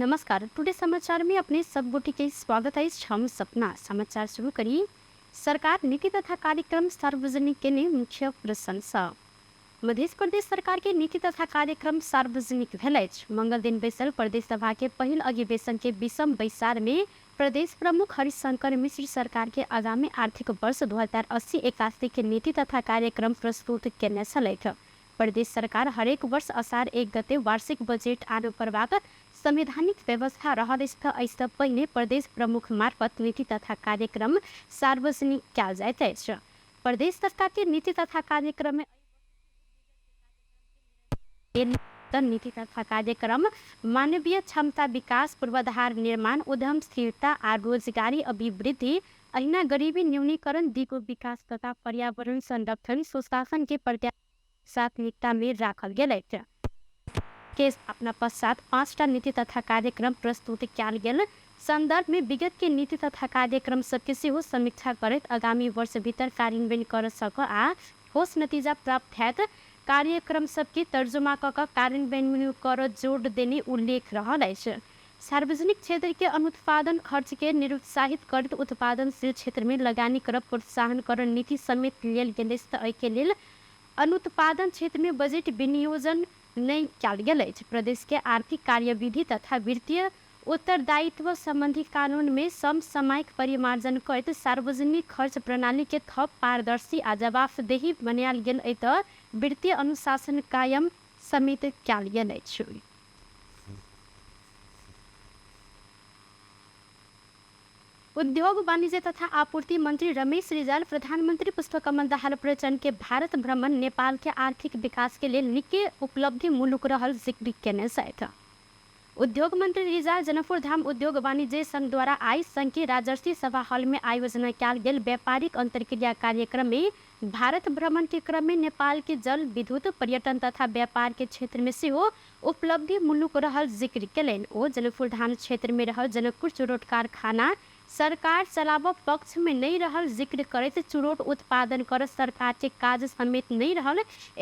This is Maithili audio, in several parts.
नमस्कार, टुडे समाचार में अपने सब गोटे के स्वागत अछि। हम सपना समाचार शुरू करी। सरकार नीति तथा कार्यक्रम सार्वजनिक केने मुख्य प्रशंसा। मध्य प्रदेश सरकार के नीति तथा कार्यक्रम सार्वजनिक भेल अछि। मंगल दिन बैसल प्रदेश सभा के पहिल अधिवेशन के 20म बैसार में प्रदेश प्रमुख हरिशंकर मिश्र सरकार के आगामी आर्थिक वर्ष 2080-81 के नीति तथा कार्यक्रम प्रस्तुत केने छलथि। प्रदेश सरकार हरेक वर्ष असार 1 गते वार्षिक बजेट आनू परबाक संवैधानिक व्यवस्था रहल अछि त एहिसँ पहिने प्रदेश प्रमुख मार्फत नीति तथा कार्यक्रम सार्वजनिक कयल जाइत अछि। प्रदेश सरकार के नीति तथा कार्यक्रम में नीति तथा कार्यक्रम मानवीय क्षमता विकास, पूर्वाधार निर्माण, उद्यमशीलता आ रोजगारी अभिवृद्धि, अहिना गरीबी न्यूनीकरण, दिगो विकास तथा पर्यावरण संरक्षण, सुशासन के प्राथमिकता में राखल गेल अछि। के स्थापना पश्चात 5टा नीति तथा कार्यक्रम प्रस्तुत कयल गेल संदर्भ में विगत के नीति तथा कार्यक्रम सबके सेहो समीक्षा करैत आगामी वर्ष भीतर कार्यान्वयन कर सक आ ठोस नतीजा प्राप्त हैत कार्यक्रम सबके तर्जुमा क क कार्यान्वयन कर जोड देने उल्लेख रहल अछि। सार्वजनिक क्षेत्र के अनुत्पादन खर्च के निरुत्साहित करैत उत्पादनशील क्षेत्र में लगानी करब प्रोत्साहन कर नीति समेत लेल गेल अछि त एहिके लेल अनुत्पादन क्षेत्र में बजेट विनियोजन नहि कयल गेल अछि। प्रदेश के आर्थिक कार्यविधि तथा वित्तीय उत्तरदायित्व संबंधी कानून में समसामयिक परिमार्जन करैत सार्वजनिक खर्च प्रणाली के थप पारदर्शी आ जवाफदेही बनायल गेल अछि त वित्तीय अनुशासन कायम समेत कयल गेल अछि। उद्योग वाणिज्य तथा आपूर्ति मंत्री रमेश रिजाल प्रधानमंत्री पुष्पकमल दाहाल प्रचण्ड के भारत भ्रमण नेपाल के आर्थिक विकास के लेल निके उपलब्धि मुलुक रहल जिक्र केने छथि। उद्योग मंत्री रिजाल जनकपुर धाम उद्योग वाणिज्य संघ द्वारा आई संघ के राजर्षि सभा हॉल में आयोजना कयल गेल व्यापारिक अंतर्क्रिया कार्यक्रम में भारत भ्रमण के क्रम में नेपाल के जल विद्युत पर्यटन तथा व्यापार के क्षेत्र में सेहो उपलब्धि मुलुक रहल जिक्र केलनि। ओ जनकपुर धाम क्षेत्र में रहल जनकपुर चुरोट कारखाना सरकार चलाबऽ पक्ष में नहि रहल जिक्र करैत चुरोट उत्पादन कर सरकार के काज समेत नहि रहल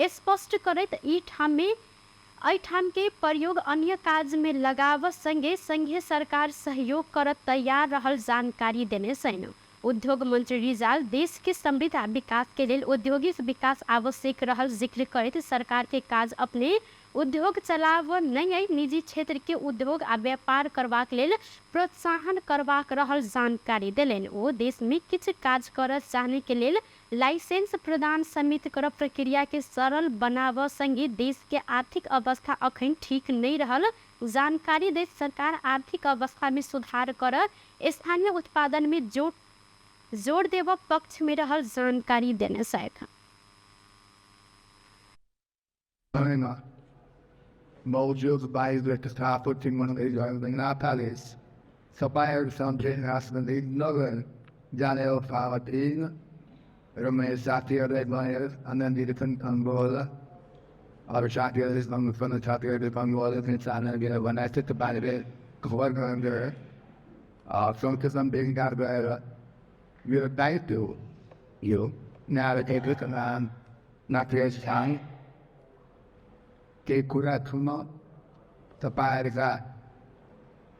स्पष्ट करैत ई ठाम में एहिठाम के प्रयोग अन्य काज में लगाबऽ संगे संघीय सरकार सहयोग करऽ तैयार रहल जानकारी देने छनि। उद्योग मंत्री रिजाल देश के समृद्ध आ विकास के लेल औद्योगिक विकास आवश्यक रहल जिक्र करैत सरकार के काज अपने उद्योग चलाबऽ नहि अइ निजी क्षेत्र के उद्योग आ व्यापार करबाक लेल प्रोत्साहन करबाक रहल जानकारी देलनि। ओ देश में किछ काज करऽ चाहने के लेल लाइसेंस प्रदान समेत कर प्रक्रिया के सरल बनाबऽ संगे देश के आर्थिक अवस्था अखन ठीक नहि रहल जानकारी दैत सरकार आर्थिक अवस्था में सुधार कर स्थानीय उत्पादन में जोड़ देबऽ पक्ष में रहल जानकारी देने छथि। र मेरो साथीहरूलाई भनेर आनन्दित अरू साथीहरूले साथीहरूले बनाएको थियो तपाईँहरूले खबर गएर मेरो दायित्व हो यो केही कुरा सुन्न तपाईँहरूका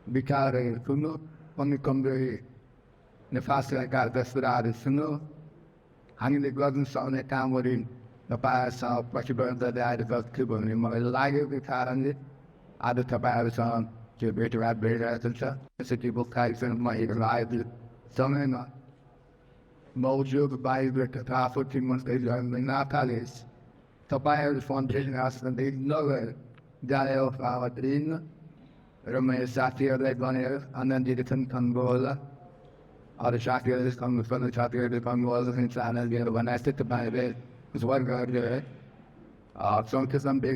विचारहरू सुन्नु पनि कमजोरी नेपालका कुराहरू सुन्नु हामीले गर्नु सक्ने कामहरू तपाईँहरूसँग प्रतिबद्धता ल्याएर गर्छु भन्ने मलाई लागेको कारणले आज तपाईँहरूसँग त्यो भेटघाट भइरहेको छ। त्यसरी कार्यक्रममा समयमा मौजुद वायु तथा आपूर्ति मन्त्री नाताले तपाईँहरू र मेरो साथीहरूलाई भनेर आनन्दित होला। अरू साथीहरूले साथीहरूले बनाएको थियो तपाईँहरूले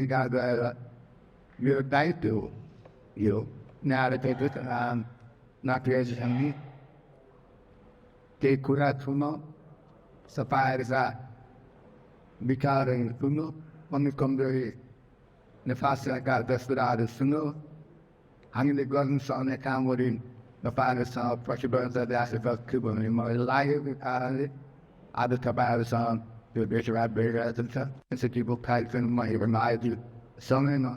गएर मेरो दायित्व हो यो केही कुरा सुन्न तपाईँहरूका विचारहरू सुन्नु पनि कमजोरी नेपालका कुराहरू सुन्नु हामीले गर्नु सक्ने कामहरू तपाईँहरूसँग प्रतिबद्धता ल्याएर गर्छु भन्ने मलाई लागेको कारणले आज तपाईँहरूसँग त्यो भेटघाट भइरहेको छ। त्यसरी कार्यक्रममा हेर्न आयो समयमा।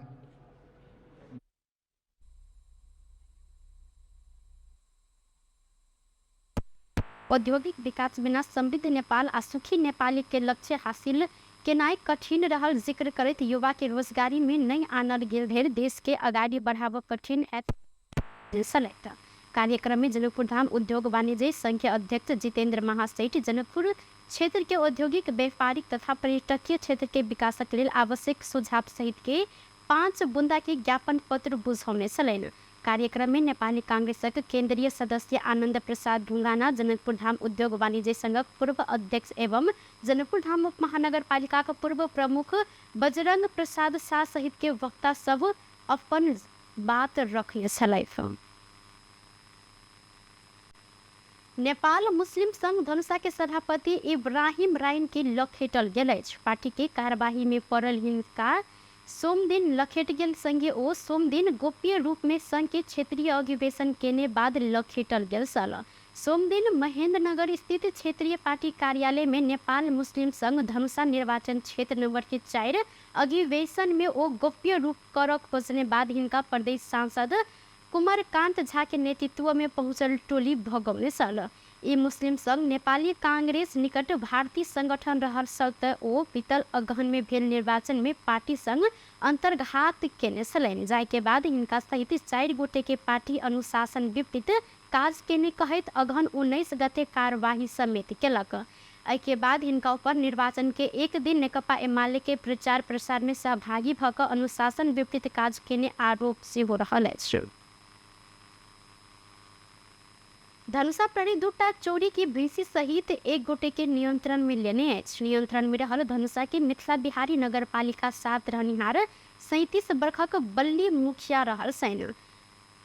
औद्योगिक विकास बिना समृद्ध नेपाल आ सुखी नेपाली के लक्ष्य हासिल केनाइ कठिन रहल जिक्र करैत युवा के रोजगारी में नहि आनल गेल धरि देश के अगाडि बढ़ाबऽ कठिन हैत छलथि। कार्यक्रम में जनकपुर धाम उद्योग वाणिज्य संघ के अध्यक्ष जितेंद्र महासेठ जनकपुर क्षेत्र के औद्योगिक, व्यापारिक तथा पर्यटकीय क्षेत्र के विकासक लेल आवश्यक सुझाव सहित के 5 बुंदा के ज्ञापन पत्र बुझौने छलनि। कार्यक्रम में नेपाली कांग्रेसक केंद्रीय सदस्य आनंद प्रसाद ढुंगाना, जनकपुर धाम उद्योग वाणिज्य संघक पूर्व अध्यक्ष एवं जनकपुर धाम उप महानगरपालिकाक पूर्व प्रमुख बजरंग प्रसाद शाह सहित के वक्ता सब अपन बात रखने छलथि। नेपाल मुस्लिम संघ धनुषा के सभापति इब्राहिम राइन के लखेटल गेल अछि। पार्टी के कार्यवाही में पड़ल हिनका सोमदिन लखेट गेल संगे ओ सोमदिन गोप्य रूप में संघ के क्षेत्रीय अधिवेशन केने बाद लखेटल गेल छल। सोमदिन महेंद्रनगर स्थित क्षेत्रीय पार्टी कार्यालय में नेपाल मुस्लिम संघ धनुषा निर्वाचन क्षेत्र नंबर के 4 अधिवेशन में ओ गोप्य रूप कर खोजने बाद हिनका प्रदेश सांसद कुमारकांत झा के नेतृत्व में पहुंचल टोली भगौने छल। ई मुस्लिम संघ नेपाली कांग्रेस निकट भारतीय संगठन रहल छल त ओ बीतल अगहन में भेल निर्वाचन में पार्टी संग अंतर्घात केने छलनि, जाहि के बाद हिनका सहित 4 गोटे के पार्टी अनुशासन विपरीत काज केने कहैत अगहन 19 गते कार्यवाही समेत केलक। एहि के बाद हिनका ऊपर निर्वाचन के एक दिन नेकपा एमाले के प्रचार प्रसार में सहभागी भऽ कऽ अनुशासन विपरीत काज केने आरोप सेहो रहल अछि। धनुषा प्रहरी 2टा चोरी की भैंसी सहित 1 गोटे के नियंत्रण में लेने अछि। नियंत्रण में रहल धनुषा के मिथिला बिहारी नगरपालिका 7 रहनिहार 37 बरखक बल्ली मुखिया रहल सैन।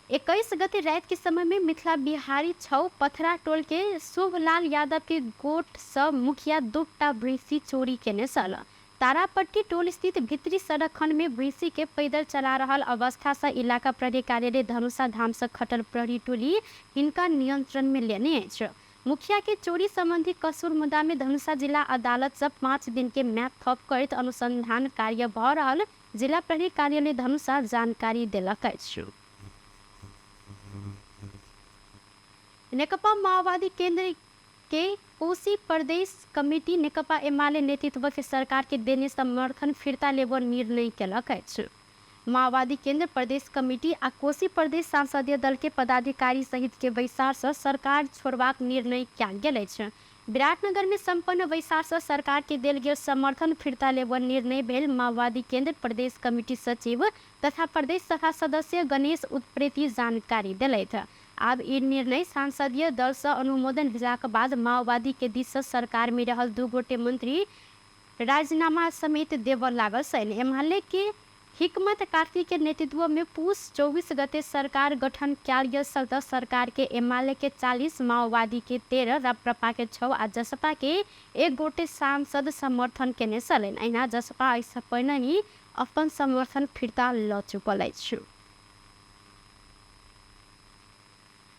21 गते रात के समय में मिथिला बिहारी 6 पथरा टोल के शुभलाल यादव के गोट से मुखिया 2टा भैंसी चोरी केने छल। तारापट्टी टोल स्थित भित्री सड़क खंड में भैंसी के पैदल चला रहल अवस्था से इलाका प्रहरी कार्यालय धनुषा धाम से खटल प्रहरी टोली हिनका नियंत्रण में लेने अछि। मुखिया के चोरी संबंधी कसूर मुद्दा में धनुषा जिला अदालत से 5 दिन के म्याद थप करैत अनुसंधान कार्य भ रहल जिला प्रहरी कार्यालय धनुषा जानकारी देलक अछि। नेकपा माओवादी केंद्र के कोशी प्रदेश कमिटी नेकपा एमाले नेतृत्व के सरकार के देने समर्थन फिर्ता लेबऽ निर्णय केलक अछि। माओवादी केंद्र प्रदेश कमिटी आ कोशी प्रदेश संसदीय दल के पदाधिकारी सहित के बैसार से सरकार छोड़बाक निर्णय कयल गेल अछि। विराटनगर में संपन्न बैसार से सरकार के देल गेल समर्थन फिर्ता लेबऽ निर्णय भेल माओवादी केंद्र प्रदेश कमिटी सचिव तथा प्रदेश सभा सदस्य गणेश उत्प्रेती जानकारी देलथि। आब ई निर्णय संसदीय दल से अनुमोदन भेलाक बाद माओवादी के दिस से सरकार में रहल 2 गोटे मंत्री राजीनामा समेत देबऽ लागल छनि। एमाले के हिकमत कार्की के नेतृत्व में पुस 24 गते सरकार गठन कयल गेल छल त सरकार के एमाले के 40, माओवादी के 13, राप्रपा के 6 आ जसपा के 1 गोटे सांसद समर्थन केने छलनि। एहिना जसपा एहिसँ पहिने ही अपन समर्थन फिर्ता लऽ चुकल अछि।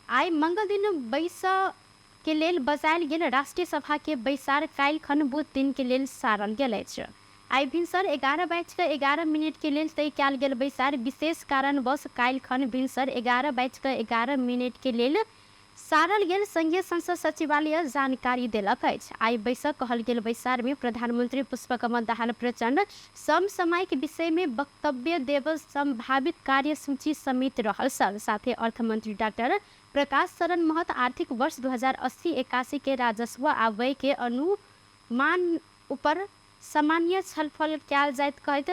आइ मंगल दिन बैसऽ के लेल बजायल गेल राष्ट्रीय सभा के बैसार काल्हि खन बुध दिन के लेल सारल गेल अछि। आइ भिनसर 11:11 के लेल तय कयल गेल बैसार विशेष कारणवश काल्हि खन भिनसर 11:11 के लेल सारल गेल संघीय संसद सचिवालय जानकारी देलक अछि। आइ बैसक कहल गेल बैसार में प्रधानमंत्री पुष्पकमल दाहाल प्रचंड समसामयिक विषय में वक्तव्य देब संभावित कार्यसूची समेत रहल छल। साथे अर्थमंत्री डाक्टर प्रकाश शरण महत आर्थिक वर्ष 2080-81 के राजस्व आ व्यय के अनुमान ऊपर सामान्य छलफल कयल जाइत कहैत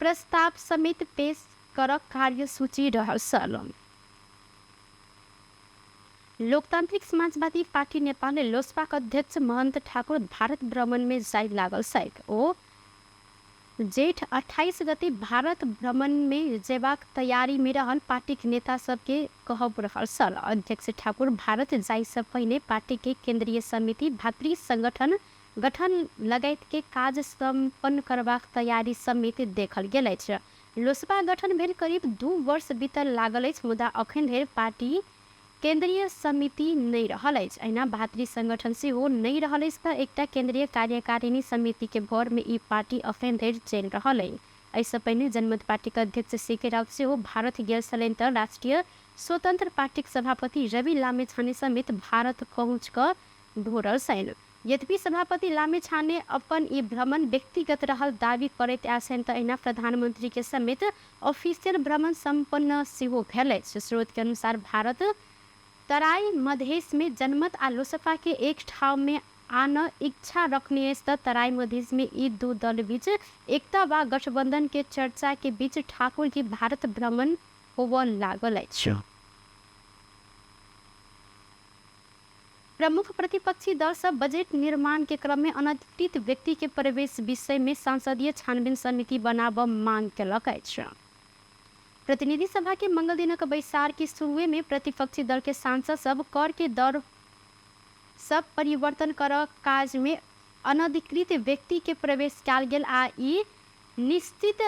प्रस्ताव समेत पेश करक कार्यसूची रहल छल। लोकतांत्रिक समाजवादी पार्टी नेपाल लोसपाक अध्यक्ष महन्त ठाकुर भारत भ्रमण में जाय लागल छथि। ओ जेठ 28 गते भारत भ्रमण में जेबाक तैयारी में रहल पार्टीक नेता सबके कहब रहल छल। अध्यक्ष ठाकुर भारत जाय से पहिने पार्टी के केंद्रीय समिति भातृ संगठन गठन लगायत के काज सम्पन्न करबाक तैयारी समेत देखल गेल अछि। लोसपा गठन भेल करीब 2 वर्ष बीतल लागल अछि, मुदा अखन धरि पार्टी केंद्रीय समिति नहि रहल अछि। एहिना भातृ संगठन सेहो नहि रहल अछि त एकटा केंद्रीय कार्यकारिणी समिति के भर में ई पार्टी अखन धरि चलि रहल अछि। एहिसँ पहिने जनमत पार्टीक अध्यक्ष सी के राउत सेहो भारत गेल छलनि त राष्ट्रीय स्वतन्त्र पार्टीक सभापति रवि लामिछाने समेत भारत पहुँच कऽ घुरल छनि। यद्यपि सभापति लामिछाने अपन ई भ्रमण व्यक्तिगत रहल दावी करैत आयल छनि तऽ अहिना प्रधानमंत्री के समेत ऑफिशियल भ्रमण सम्पन्न सेहो भेल अछि। स्रोत के अनुसार भारत तराई मधेश में जनमत आ लोसपा के एक ठाव में आन इच्छा रखने अछि तऽ तराई मधेश में ई दू दल बीच एकता वा गठबंधन के चर्चा के बीच ठाकुर के भारत भ्रमण होबऽ लागल अछि। प्रमुख प्रतिपक्षी दल सब बजट निर्माण के क्रम में अनधिकृत व्यक्ति के प्रवेश विषय में संसदीय छानबीन समिति बनाबऽ मांग केलक अछि। प्रतिनिधि सभा के मंगल दिनक बैसार के शुरुए में प्रतिपक्षी दल के सांसद सब कर के दर सब परिवर्तन कर काज में अनधिकृत व्यक्ति के प्रवेश कयल गेल आ ई निश्चित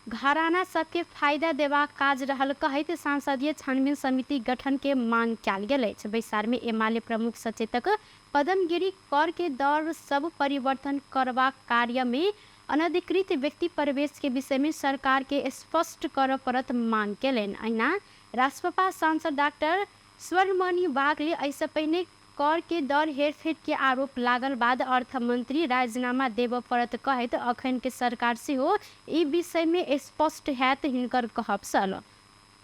घराना सबके फायदा देबाक काज रहल कहैत संसदीय छानबीन समिति गठन के मांग कयल गेल अछि। बैसार में एमाले प्रमुख सचेतक पदमगिरी कर के दर सब परिवर्तन करबाक कार्य में अनधिकृत व्यक्ति प्रवेश के विषय में सरकार के स्पष्ट करऽ पड़त मांग केलनि। अहिना रासपा सांसद डाक्टर स्वर्णमणि वागले एहिसँ पहिने कर के दर हेरफेर के आरोप लागल बाद अर्थमंत्री राजीनामा देबऽ पड़त कहैत अखन के सरकार सेहो ई विषय में स्पष्ट हैत हिनकर कहब छल।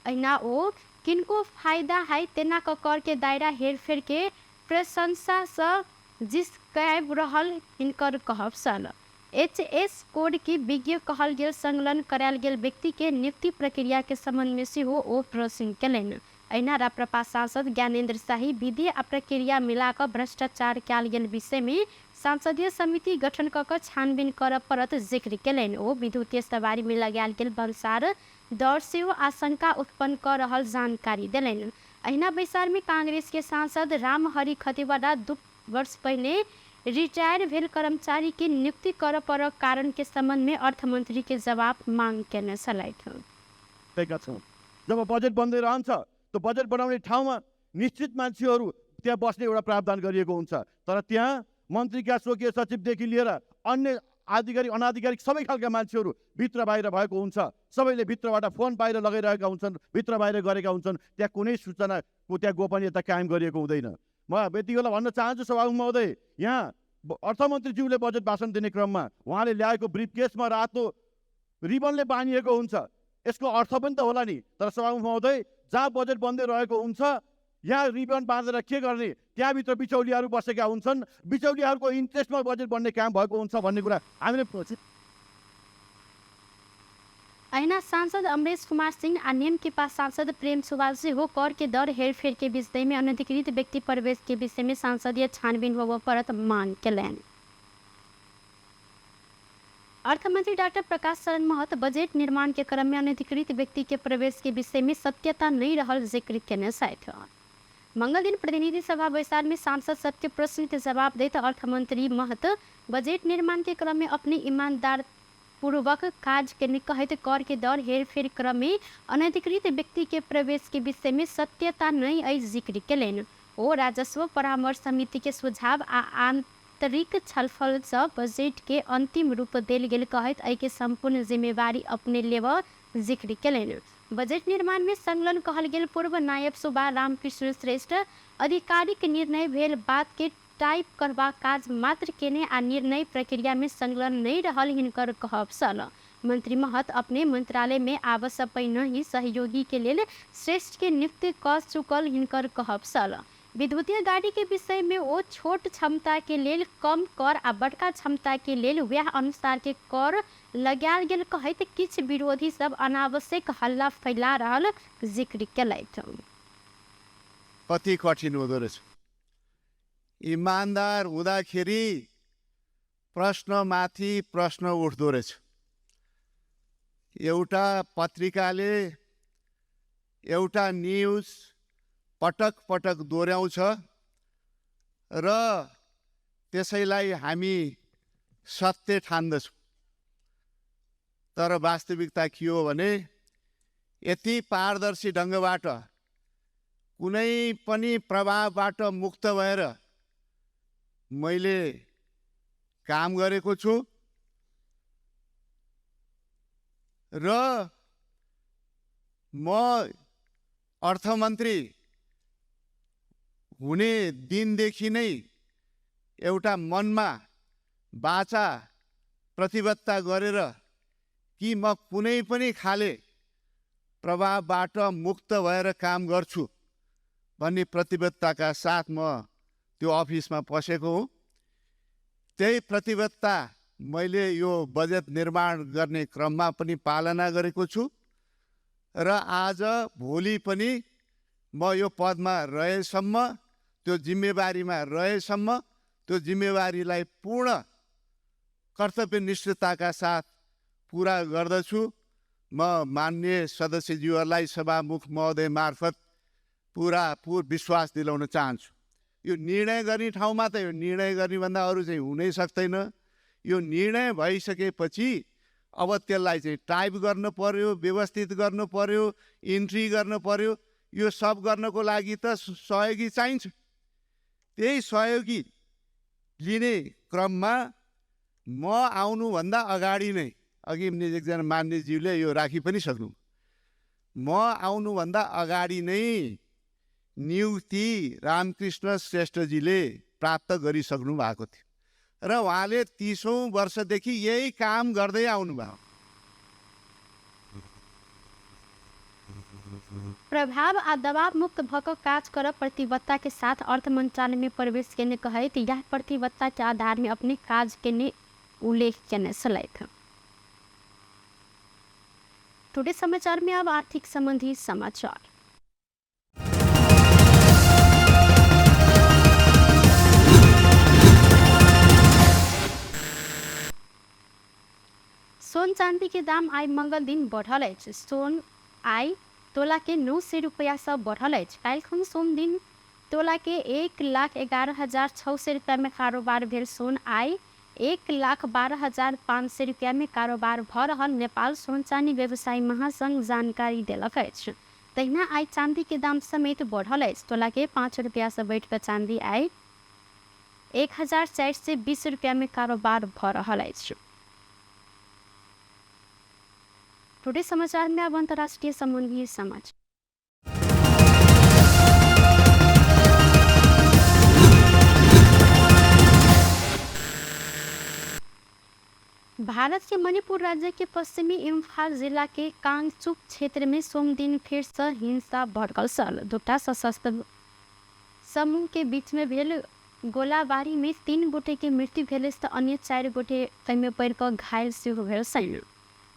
अहिना ओ किनको फायदा है तेना कऽ कर के दायरा हेरफेर के प्रशंसा सँ जिसकाबि रहल हिनकर कहब छल। एच एस कोड के विज्ञ कहल गेल संकलन करायल गेल व्यक्ति के नियुक्ति प्रक्रिया के संबंध में सेहो ओ प्रश्न केलनि। अहिना राप्रपा सांसद ज्ञानेन्द्र शाही विधि आ प्रक्रिया मिला कऽ भ्रष्टाचार कयल गेल विषय में संसदीय समिति गठन कऽ कऽ छानबीन करऽ पड़त जिक्र केलनि। ओ विद्युतीय सवारी में लगायल गेल भन्सार दर सेहो आशंका उत्पन्न कऽ रहल जानकारी देलनि। अहिना बैसार में कांग्रेस के सांसद रामहरि खतिवड़ा 2 वर्ष पहिने रिटायर भेल कर्मचारी के नियुक्ति करऽ पड़ऽ कारण के संबंध में अर्थमंत्री के जवाब मांग केने छलथि। जब बजेट बन्दै रहन्छ त्यो बजेट बनाउने ठाउँमा निश्चित मान्छेहरू त्यहाँ बस्ने एउटा प्रावधान गरिएको हुन्छ, तर त्यहाँ मन्त्रीका स्वकीय सचिवदेखि लिएर अन्य आधिकारिक अनाधिकारिक सबै खालका मान्छेहरू भित्र बाहिर भएको हुन्छ। सबैले भित्रबाट फोन बाहिर लगाइरहेका हुन्छन्, भित्र बाहिर गरेका हुन्छन्। त्यहाँ कुनै सूचनाको त्यहाँ गोपनीयता कायम गरिएको हुँदैन। म यति बेला भन्न चाहन्छु सभामुख महोदय, यहाँ अर्थमन्त्रीज्यूले बजेट भाषण दिने क्रममा उहाँले ल्याएको ब्रिफ केसमा रातो रिबनले बाँधिएको हुन्छ, यसको अर्थ पनि त होला नि। तर सभामुख महोदय, जहाँ बजेट बन्दै रहेको हुन्छ यहाँ रिबन बाँधेर के गर्ने? त्यहाँभित्र बिचौलियाहरू बसेका हुन्छन्, बिचौलियाहरूको इन्ट्रेस्टमा बजेट बन्ने काम भएको हुन्छ भन्ने कुरा हामीले। अहिना सांसद अमरेश कुमार सिंह आ नेमकेपा सांसद प्रेम सुवाल सेहो कर के दर हेरफेर के विषय में अनधिकृत व्यक्ति प्रवेश के विषय में संसदीय छानबीन होबऽ पड़त मांग केलनि। अर्थमंत्री डॉक्टर प्रकाश शरण महत बजट निर्माण के क्रम में अनधिकृत व्यक्ति के प्रवेश के विषय में सत्यता नहीं रहल जिक्र केने छथि। मंगल दिन प्रतिनिधि सभा बैसार में सांसद सबके प्रश्न के जवाब दैत अर्थमंत्री महत बजट निर्माण के क्रम में अपने ईमानदार पूर्वक काज के कहैत कर के दर हेरफेर क्रम में अनधिकृत व्यक्ति के प्रवेश के विषय में सत्यता नहीं अछि जिक्र केलनि। ओ राजस्व परामर्श समिति के सुझाव आ आंतरिक छलफल सँ बजट के अंतिम रूप देल गेल कहैत एहि के संपूर्ण जिम्मेवारी अपने लेबऽ जिक्र केलनि। बजट निर्माण में संलग्न कहल गेल पूर्व नायब सुबा रामकृष्ण श्रेष्ठ आधिकारिक निर्णय भेल बात के टाइप करबाक काज मात्र केने आ निर्णय प्रक्रिया में संलग्न नहीं रहल हिनकर कहब छल। मंत्री महत अपने मंत्रालय में आवश्यक पहिने ही सहयोगी के लेल श्रेष्ठ के नियुक्ति क चुकल हिनकर कहब छल। विद्युतीय गाड़ी के विषय में ओ छोट क्षमता के लेल कम कर आ बड़का क्षमता के लेल वएह अनुसार के कर लगायल गेल कहैत किछु विरोधी सब अनावश्यक हल्ला फैला रहल जिक्र केलथि। कति कठिन हुँदो रहेछ इमान्दार हुँदाखेरि, प्रश्नमाथि प्रश्न उठ्दो रहेछ। एउटा पत्रिकाले एउटा न्युज पटक पटक दोहोऱ्याउँछ र त्यसैलाई हामी सत्य ठान्दछौँ, तर वास्तविकता के हो भने यति पारदर्शी ढङ्गबाट कुनै पनि प्रभावबाट मुक्त भएर मैले काम गरेको छु र म अर्थमन्त्री हुने दिनदेखि नै एउटा मनमा बाचा प्रतिबद्धता गरेर कि म कुनै पनि खाले प्रभावबाट मुक्त भएर काम गर्छु भन्ने प्रतिबद्धताका साथ म त्यो अफिसमा पसेको हुँ। त्यही प्रतिबद्धता मैले यो बजेट निर्माण गर्ने क्रममा पनि पालना गरेको छु र आज भोलि पनि म यो पदमा रहेसम्म, त्यो जिम्मेवारीमा रहेसम्म त्यो जिम्मेवारीलाई पूर्ण कर्तव्यनिष्ठताका साथ पुरा गर्दछु। म मान्य सदस्यज्यूहरूलाई सभामुख महोदय मार्फत पुरा विश्वास दिलाउन चाहन्छु। यो निर्णय गर्ने ठाउँमा त यो निर्णय गर्ने भन्दा अरू चाहिँ हुनै सक्दैन। यो निर्णय भइसकेपछि अब त्यसलाई चाहिँ टाइप गर्नु पर्यो, व्यवस्थित गर्नु पर्यो, इन्ट्री गर्नु पर्यो। यो सब गर्नको लागि त सहयोगी चाहिन्छ। त्यही सहयोगी लिने क्रममा म आउनुभन्दा अगाडि नै, अघि एकजना मान्यज्यूले यो राखी पनि सक्नु, म आउनुभन्दा अगाडि नै नियुक्ति रामकृष्ण श्रेष्ठजीले प्राप्त गरिसक्नु भएको थियो र उहाँले 30औं वर्षदेखि यही काम गर्दै आउनुभयो। प्रभाव आ दबाव मुक्त भक काज कर प्रतिबद्धता के साथ अर्थ मंत्रालय में प्रवेश केने कहैत यह प्रतिबद्धता के आधार में अपने काज केने उल्लेख केने छलथि। टुडे समाचार में अब आर्थिक संबंधी समाचार। सोन चांदी के दाम आइ मंगल दिन बढ़ल अछि। सोन आइ तोला के 900 रुपया से बढ़ल अछि। काल्हिखन सोम दिन तोला के 1,11,600 रुपया में कारोबार भेल सोन आइ 1,12,500 रुपया में कारोबार भ रहल नेपाल सोन चानी व्यवसायी महासंघ जानकारी देलक अछि। तहिना आइ चांदी के दाम समेत बढ़ल अछि। तोला के 5 रुपया से बढ़ि कऽ चांदी आइ 1,420 रुपया में कारोबार भ रहल अछि। टुडे समाचार में अब अंतर्राष्ट्रीय संबंधी समाचार। भारत के मणिपुर राज्य के पश्चिमी इम्फाल जिला के कांगचुप क्षेत्र में सोम दिन फिर से हिंसा भड़कल छल। दूटा सशस्त्र समूह के बीच में भेल गोलाबारी में 3 गोटे के मृत्यु भेल तऽ अन्य 4 गोटे एहिमे पड़ि कऽ घायल सेहो भेल छल।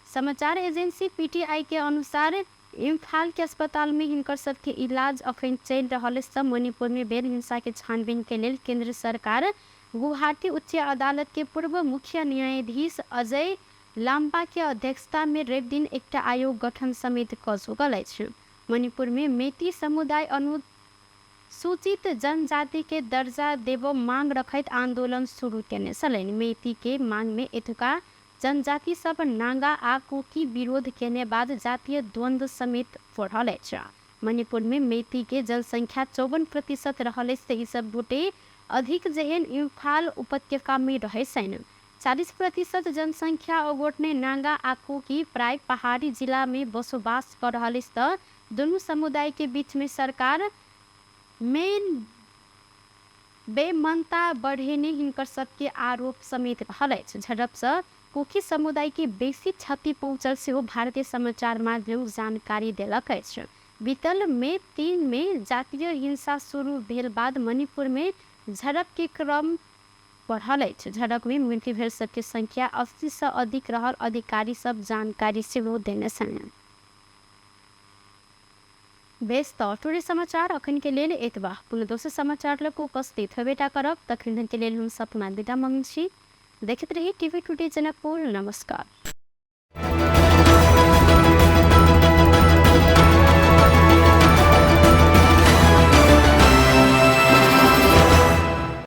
समाचार एजेंसी पीटीआई के अनुसार इम्फाल के अस्पताल में हिनकर सबके इलाज अखन चलि रहल अछि। मणिपुर में भेल हिंसा के छानबीन के लेल केंद्र सरकार गुवाहाटी उच्च अदालत के पूर्व मुख्य न्यायाधीश अजय लांबा के अध्यक्षता में रवि दिन एकटा आयोग गठन समेत कऽ चुकल अछि। मणिपुर में मेती समुदाय अनुसूचित जनजाति के दर्जा देबऽ मांग रखैत आंदोलन शुरू केने छलनि। मेती के मांग में एतुका जनजाति सब नागा आ कुकी विरोध केने बाद जातीय द्वंद्व समेत बढ़ल अछि। मणिपुर में मेती के जनसंख्या 54% रहल अछि। ई सब गोटे अधिक जेहन इम्फाल उपत्यका में रहै छनि। 40% जनसंख्या ओगोटने नागा आ कुकी प्राय पहाड़ी जिला में बसोबास कर रहल अछि। तऽ दुनू समुदाय के बीच में सरकार मेन बेमनता बढ़ेने हिनकर सबके आरोप समेत रहल अछि। झड़पसँ कुकी समुदाय के बेसी क्षति पहुँचल सेहो भारतीय समाचार माध्यम जानकारी देलक अछि। बीतल मई 3 में जातीय हिंसा शुरू भेल बाद मणिपुर में झड़प के क्रम बढ़ल अछि। झड़प में मृत्यु भेल सबके संख्या 80 से अधिक रहल अधिकारी सब जानकारी सेहो देने छनि। बेस तऽ टुडे समाचार अखन के लेल एतबा। पुनः दोसर समाचार लऽ कऽ उपस्थित हेबेटा करब। तखन के लेल हम सपना बिदा मांगै छी। देखैत रही टीवी टुडे जनकपुर। नमस्कार।